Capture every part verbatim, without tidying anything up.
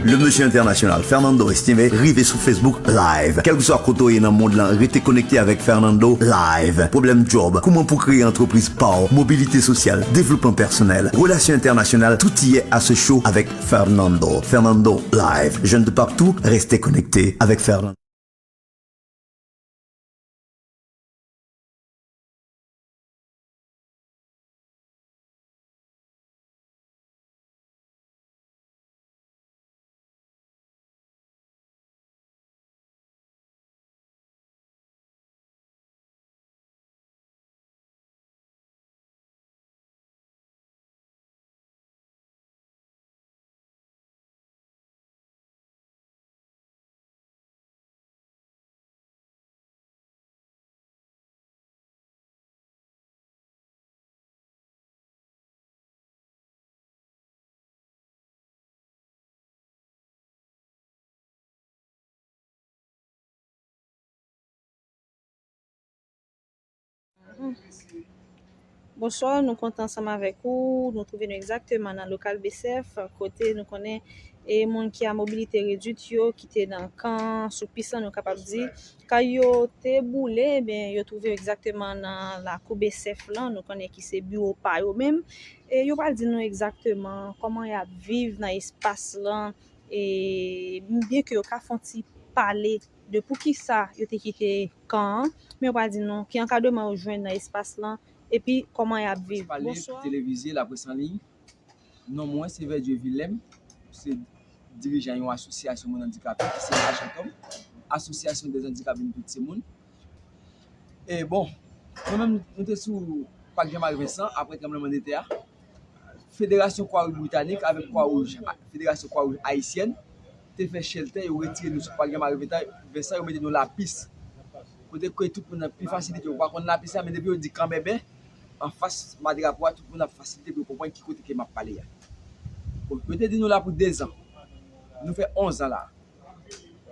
Le mesye entènasyonal Fernando Estime rive sou Facebook Live. Kèlkeswa kote w ye nan mond lan, rete konekte avèk Fernando Live. Pwoblèm djòb, kouman pou kreye antrepriz pa w, mobilite sosyal, devlopman pèsonèl, relasyon entènasyonal, tout y est à ce show avec Fernando. Fernando Live. Jeunes de partout, restez connectés avec Fernando. Bonswa, nou kontan ansanm avèk ou. Nou twouve nou egzakteman nan lokal B C F, kote nou konnen e moun ki a mobilite redwit yo, ki te nan kan sou pis lan, nou kapab di, kay yo te boule, ebyen, yo twouve yo egzakteman nan lakou B C F lan, nou konnen ki se biwo pa yo menm. E yo pral di nou egzakteman kòman y ap viv nan espas lan, e byen ke yo ka fè yon ti pale de poukisa yo te kite kan an, men yo pral di nou ki ankadreman yo jwenn nan espas lan, epi kòman y ap viv. Pale, bonswa. Televize, laprès an liy. Non mwen se Verdier Willem, se dirijan yon asosyasyon moun andikape ki se Ajantom, Association des Handicapés, nou tout se moun. E bon, nou menm nou te sou pak Jean-Marie Vincent apre tranblemanntè a. Federasyon Kwa Wouj Britanik avèk Kwa Wouj, Federasyon Kwa Wouj Ayisyèn te fè chèltè, yo retire nou sou pak Jean-Marie Vincent, yo mete nou Lapis. Kote ke tout moun nan pi fasilite, ou pa konn Lapis la, men depi yo di Kanbèbè, anfas madrapo a, tout moun ap fasilite pou yo konprann ki kote ke m ap pale a. Bon, yo te di nou la pou dezan. Nou fè onz an la.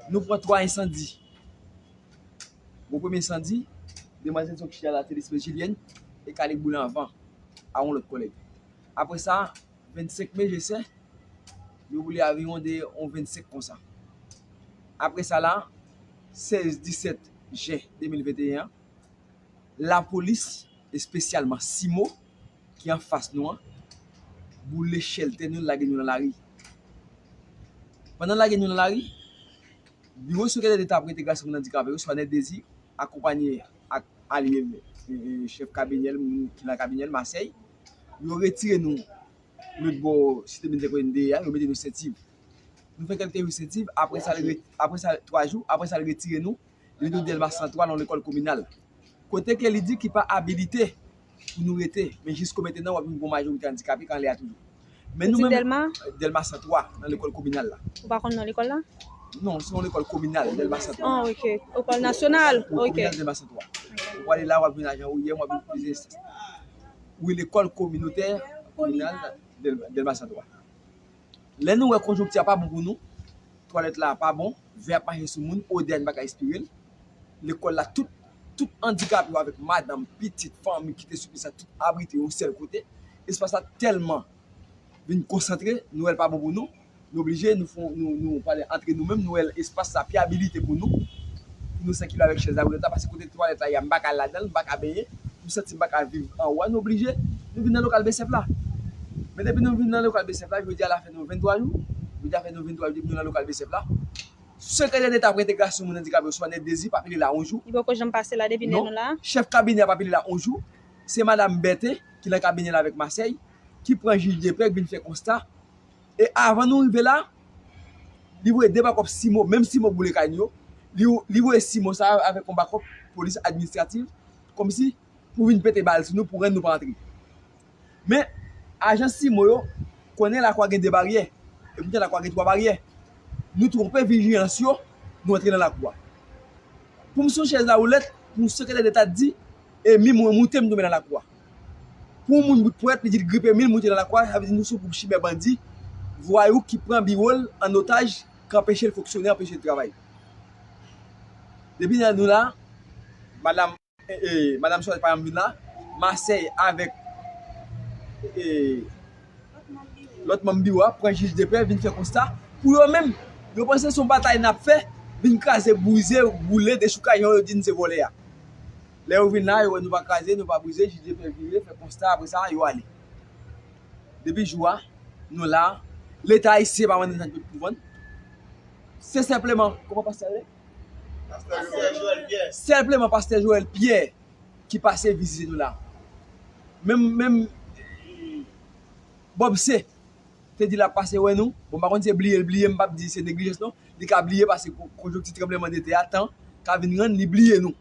Nou pran twa ensandi. Bon, premye ensandi, demwazèl Sophia la te Lesmè Julienne e Kalik boule anvan a yon lòt kòlèg. Apre sa, vennsenk me, jesè, yo boule aviwon de yon vennsenk konsa. Apre sa la, sèz, disèt jen de mil venteyen an, lapolis, espesyalman CIMO, ki anfas nou an, boule chèltè nou, lage nou nan lari. Pandan lage nou nan lari, biwo sekretè deta pou entegrasyon moun andikape yo, Swanel Désir, akonpanye ak alye l, e, e, chèf kabinè l, moun ki nan kabinè l, Masèy, yo retire nou lòt bò Site Militè kote n te ye a, yo mete nou Sentiv. Nou fè kèlke jou Sentiv, apre sa, l re-, apre sa, twa jou, apre sa, l retire nou, li mete nou Dèlma san twa nan lekòl kominal. Kote ke li di ki pa abilite pou nou rete, men jiskomentenan w ap jwenn gon majorite andikape k anlè a toujou. Men nou menm, Dèlma? Dèlma san twa, nan lekòl kominal la. Ou pa konn non lekòl la? Non, se yon lekòl kominal, Dèlma san twa. Ah, ok. Lekòl nasyonal? Lekòl kominal Dèlma san twa. Ou prale la, w ap jwenn ajan O I M, w ap jwenn plizyè enstans. Wi, lekòl kominotè, kominal, Dèl-, Dèlma san twa. Lè nou wè konjonkti a pa bon pou nou, twalèt la pa bon, vè ap mache sou moun, odè a n pa ka respire l. Lekòl la, tout, tout andikape yo avèk madanm, pitit, fanmi ki te sou pis la, tout abrite yon sèl kote. Espas la tèlman vin konsantre, nou wè l pa bon pou nou. Nou oblije, nou fon, nou, nou pale antre nou menm, nou wè espas la pi abilite pou nou. Pou nou sikile avèk chèz la, woulèt la, paske kote twalèt la ye a, m pa ka al ladan l, m pa ka benyen, m santi m pa ka viv anwo a, nou oblije, nou vin nan lokal B C F la. Men depi nou vin nan lokal B C F la, jodi a la fè nou venntwa jou, jodi a fè nou venntwa jou depi nou nan lokal B C F la. Sekretè deta pou entegrasyon moun andikape yo, Swanel Désir, pa pile la yon jou. Li poko janm pase la depi lè nou la? Non. Chèf kabinè a pa pile la yon jou. Se madanm Bertin, ki nan kabinè l avèk Masèy, ki pran jij de pè, ki vin fè konsta. E avan nou rive la, li voye de bakòp CIMO, menm CIMO k boule kay nou yo, li, li voye CIMO sa a avèk yon bakòp polis administratif, kòmsi pou vin pete bal sou nou, pou rann nou pa antre. Men, ajan CIMO yo konnen lakwa gen de baryè, e kounye a lakwa gen twa baryè. Nou twonpe vijilans yo, nou antre nan lakou a. Pou m sou chèz lawoulèt, pou sekretè deta di, e mi mwen moute m tonbe nan lakou a. Pou yon moun bout pwèt, li di l gripe mi l moute nan lakou a, sa vle di nou sou group chimè bandi, vwayou ki pran biwo l an otaj, ki anpeche l fonksyone, anpeche l travay. Depi lè nou la, madanm, e, e, madanm Swanel pa janm vin la, Masèy avèk, e, lòt manm biwo a pran jij de pè, vin fè konsta, Pou yo menm, yo panse se yon batay n ap fè, vin kraze, brize, boule, dechoukay, jan yo di n se vòlè a. Lè yo vin la, yo wè nou pa kraze, nou pa brize, jije fè vire, fè konsta, apre sa, yo ale. Depi jou a, nou la, Leta ayisyen pa mande n sa pou vann. Se senpleman, kòman pastè rele? Pastè Joël Pierre. Senpleman pastè Joël Pierre ki pase vizite nou la. Menm, menm Bob C te di l ap pase wè nou. Bon, m pa konn se bliye l bliye, m p ap di se neglijans non. Li ka bliye paske ko-, konjonkti tranblemanntè a, tan ka vin rann li bliye nou.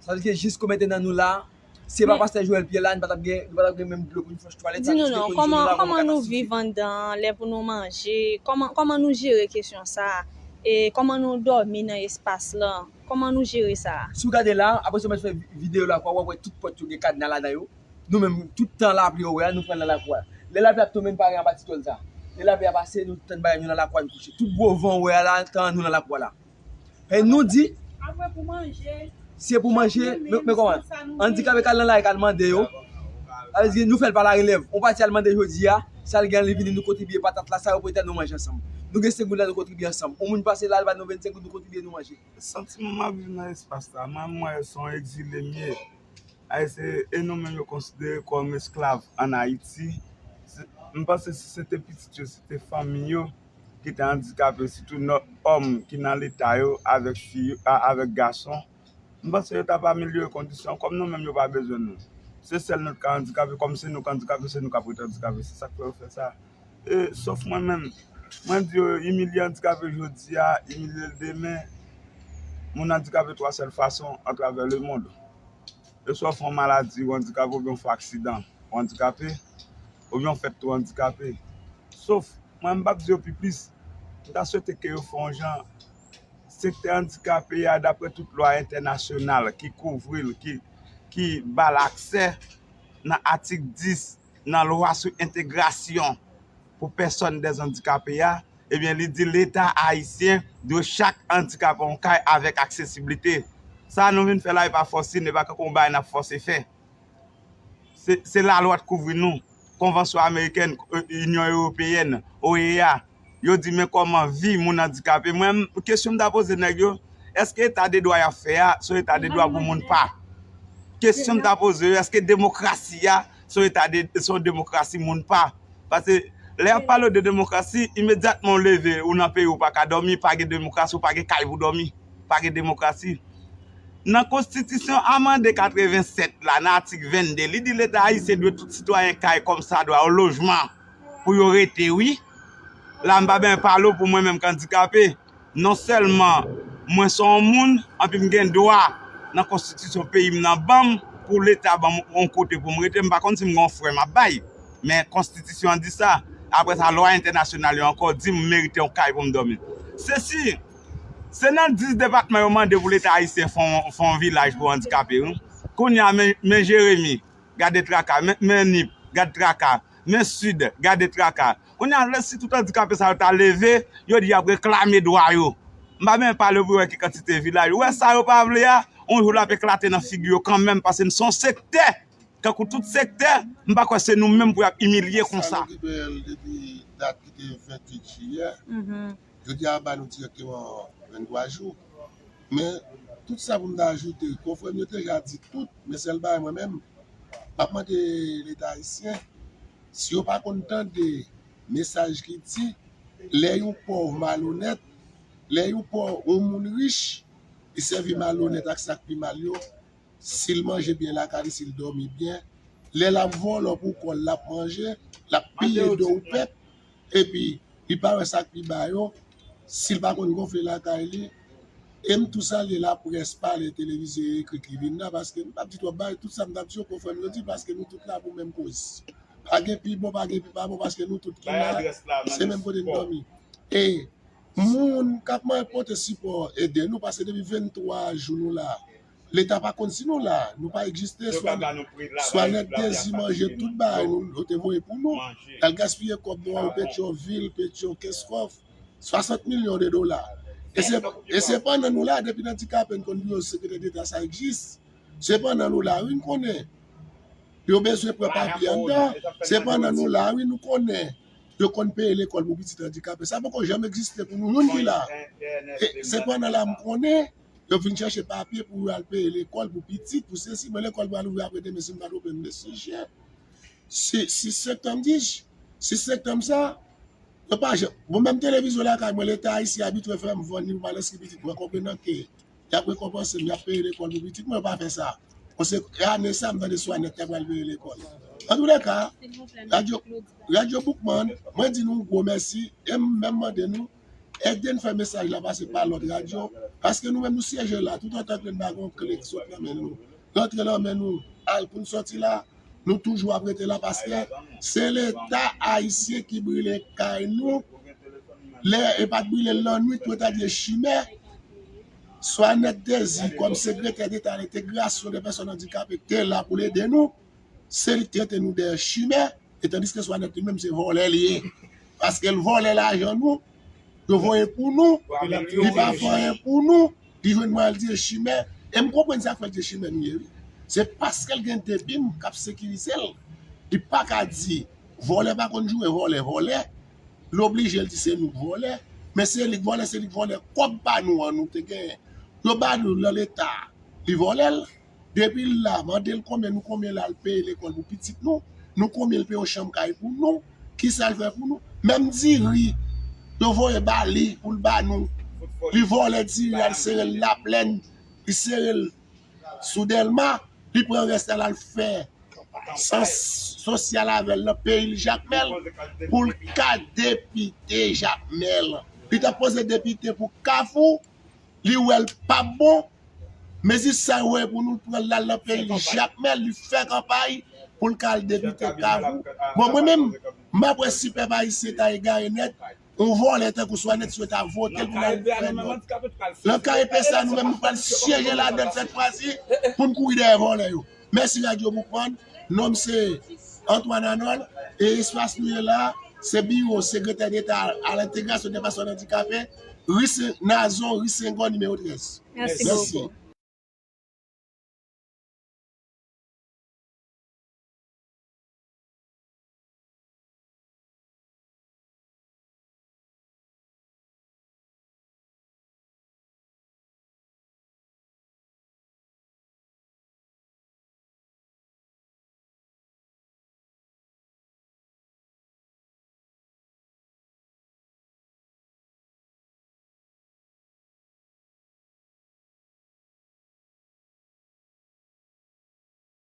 Sa vle di ke jis kounye a nou la, si se pa pastè Joël Pierre la, nou pa t ap gen, nou pa t ap gen menm dlo pou nou flush twalèt. Di nou non, kòman, kòman nou viv anndan an, lè pou nou manje, kòman, kòman nou jere kesyon sa a? E kòman nou dòmi nan espas lan? Kòman nou jere sa a? Si w gade la, apre sa w mèt fè vi-, videyo la, w ap wè tout pòt yo gen kadna ladan yo. Nou menm, tout tan lapli yo wè a, nou pran nan lakou a. Lè lapli ap tonbe, nou pa gen anba ti tòl sa. Lè lapli a pase, nou tann bagay nou nan lakou a, nou kouche. Tout gwo van w wè a la, tan nou nan lakou a la. E nou di, se pou manje, men, men kòman? Andikape k al nan lari k al mande yo. Sa vle di, nou fè l pa larelèv. On pati al mande jodi a, sa l gen li vini, nou kontribye patat la, sa yo pote a, nou manje ansanm. Nou gen senk goud la, nou kontribye ansanm. On moun pase la, l ba nou vennsenk goud, nou kontribye, nou manje. Santiman m ap viv nan espas la. Mwen, mwen, se yon egzile m ye. Ayisyen, e nou menm yo konsidere kòm esklav ann Ayiti. Se, m panse si se te pitit yo, si se te fanmi yo ki te andikape, sitou nò-, òm ki nan leta yo, avèk fi yo, a, avèk gason, m panse yo t ap amelyore kondisyon, kòm nou menm yo pa bezwen nou. Se sèl nou t ka andikape, kòm se nou k andikape, se nou k ap ret andikape. Se sa k fè yo fè sa. E, sòf mwen menm, mwen di yo, imilye andikape jodi a, imilye l demen, moun andikape twa sèl fason atravè lemond. E swa w fè yon maladi, ou andikape, oubyen w fè aksidan, ou andikape, oubyen w fèt tou andikape. Sof, mwen, m p ap di yo pi plis. M ta swete ke yo fè yon jan, sektè andikape a, daprè tout lwa entènasyonal ki kouvri l, ki, ki ba l aksè nan atik dis nan lwa sou entegrasyon pou pèsòn dèzandikape a, ebyen, li di Leta ayisyen dwe chak andikape yon kay avèk aksesiblite. Sa a nou vin fè la, e pa fòse, e pa kankou yon bagay n ap fòse fè. Se, se lalwa k kouvri nou. Konvansyon amerikèn, e, Inyon Ewopeyèn, O E A, yo di, men kòman vi moun andikape. Mwen, kesyon m ta poze nèg yo, èske eta de dwa y ap fè a, se yon eta de dwa pou moun pa? Kesyon m ta poze yo, èske demokrasi a, se yon eta de, se yon demokrasi moun pa? Paske lè y ap pale de demokrasi, imedyatman w leve, ou nan peyi, ou pa ka dòmi, pa gen demokrasi, ou pa gen kay pou dòmi, pa gen demokrasi. Nan konstitisyon amande katrevennsèt la, nan atik vennde, li di Leta ayisyen dwe tout sitwayen kay kòmsadwa, yon lojman pou yo rete, wi. La, m pa bezwen pale w pou mwen menm k andikape. Non sèlman mwen se yon moun, anpi m gen dwa nan konstitisyon peyi m nan ban m pou Leta ban m yon kote pou m rete. M pa konn si m gen yon frè m ap bay, men konstitisyon an di sa. Apre sa, lwa entènasyonal yo ankò di m merite yon kay pou m dòmi. Se si, se nan dis depatman yo mande pou Leta ayisyen fè yon, fè yon vilaj pou andikape, wi. Kounye a, men, men Jeremi, gade traka, men, men Nip, gade traka, men Sid, gade traka. Kounye a, lè si tout andikape sa yo ta leve, yo di y ap reklame dwa yo. M pa menm pale pou wè ki kantite vilaj. Ou wè sa yo pa vle a, yon jou l ap eklate nan figi yo kanmenm, paske n se yon sektè. Kankou tout sektè, m pa kwè se nou menm pou y ap imilye konsa. Sa nou gen pou l depi dat ki te venntuit jiyè. Jodi a, ba nou dirèkteman venntwa jou. Men, tout sa pou m ta ajoute, konfrè m yo te deja di tout, men sèl bagay mwen menm, m ap mande Leta ayisyen, si yo pa konn tande mesaj ki di, lè yon pòv malonèt, lè yon pòv, yon moun rich, li sèvi malonèt ak sa k pi mal yo, si l manje byen lakay li, si l dòmi byen, lè l ap vòlò pou kò l, l ap manje, l ap piye do w pèp, epi li pa wè sa k pi ba yo, si l pa konn gonfle lakay li. E m tou salye laprès, pale, televize, ekri ki vin la, paske m p ap di twòp bagay, tout sa m t ap di yo, konfrè m yo di, paske nou tout la pou menm koz. Pa gen pi bon, pa gen pi pa bon, paske nou tout ki la, se menm kote n dòmi. E moun k ap mande pote sipò, ede nou, paske depi venntwa jou nou la, Leta pa konn si nou la, nou pa egziste, swa, swa nèg Dezi manje tout bagay nou, yo te voye pou nou, y al gaspiye kòb nou an Petyonvil, Petyon, Kenskòf, swasant milyon de dola. E se, e se pandan nou la, depi nan Dikapen konn biwo sekretè deta sa egzis. Se pandan nou la, wi, n konnen. Yo bezwen pran papye anndan. Se pandan nou la, wi, nou konnen. yo konn peye lekòl pou pitit andikape. Sa poko janm egziste pou nou youn ki la. E se pandan la m konnen, yo vin chèche papye pou yo al peye lekòl pou pitit, pou sesi, men lekòl pral ouvri apre demen si m pa twonpe m, mesye. Si, si septanm dis, si septanm sa, yo pa janm. Bon, menm televizyon lakay mwen, Leta ayisyen abitye fè m vann li pou m al enskri pitit mwen, konprenan ke y ap rekonpanse m, y ap peye lekòl pou pitit mwen, yo pa fè sa. Bon, se ane sa m tande Swanet ta pral peye lekòl. Antouleka, radyo, radyo Boukman, mwen di nou gwo mèsi, e m menm mande nou, ede n fè mesaj la pase pa lòt radyo, paske nou menm nou siyeje la, toutotan ke n pa gen yon kle k sot nan men nou, rantre nan men nou, al pou n sòti la, nou toujou ap rete la, paske se Leta ayisyen ki brile kay nou, lè e pa t brile l lannwit, yo ta di e chimè. Swanet Dezi, kòm sekretè deta a lentegrasyon de pèsòn andikape, ki te la pou l ede nou, se li ki trete nou de chimè, e tandiske Swanet li menm se vòlè li ye. Paske l vòlè lajan nou, yo voye pou nou, li pa fè anyen pou nou, li jwenn mwayen l di e chimè. E m konprann sa k fè l di e chimè nou ye, wi. Se paske l gen de bim k ap sekirize l. Li pa ka di, vòlè pa konn joure, vòlè, vòlè. L oblije l di se nou k vòlè. Men se li k vòlè, se li k vòlè kòb pa nou an nou te genyen. Yo ba nou l nan Leta, li vòlè l. Depi l la, mande l konbyen nou konbyen l al peye lekòl pou pitit nou, nou konbyen l peye yon chanm kay pou nou, kisa l fè pou nou. Menm diri, yo voye ba li pou l ba nou. Li vòlè diri a, li sere l Laplèn, li sere l sou Dèlma, li pran rès la, l al fè sans sosyal avè l nan peyi l Jakmèl, pou l ka depite Jakmèl. Li t ap poze depite pou Kafou, li wè l p ap bon, men jis sa yo voye pou nou, l pran l al nan peyi l Jakmèl, li fè kanpay pou l ka al depite Kafou. Bon, mwen menm, m ap wè si pèp ayisyen ta egare nèt, yon vòlè tankou Swanet si yo ta vote l pou l al fè nòt. Nan K E P sa, nou menm, nou pral siyeje ladan l sèt fwa si pou n kouri dèyè vòlè yo. Mèsi Radyo Boukman, non m se Antoine Arnold, e espas nou ye la, se biwo sekretè deta a lentegrasyon de pèsòn andikape, ri Sen, Nazon, ri Sengo, nimewo trèz. Mèsi bokou.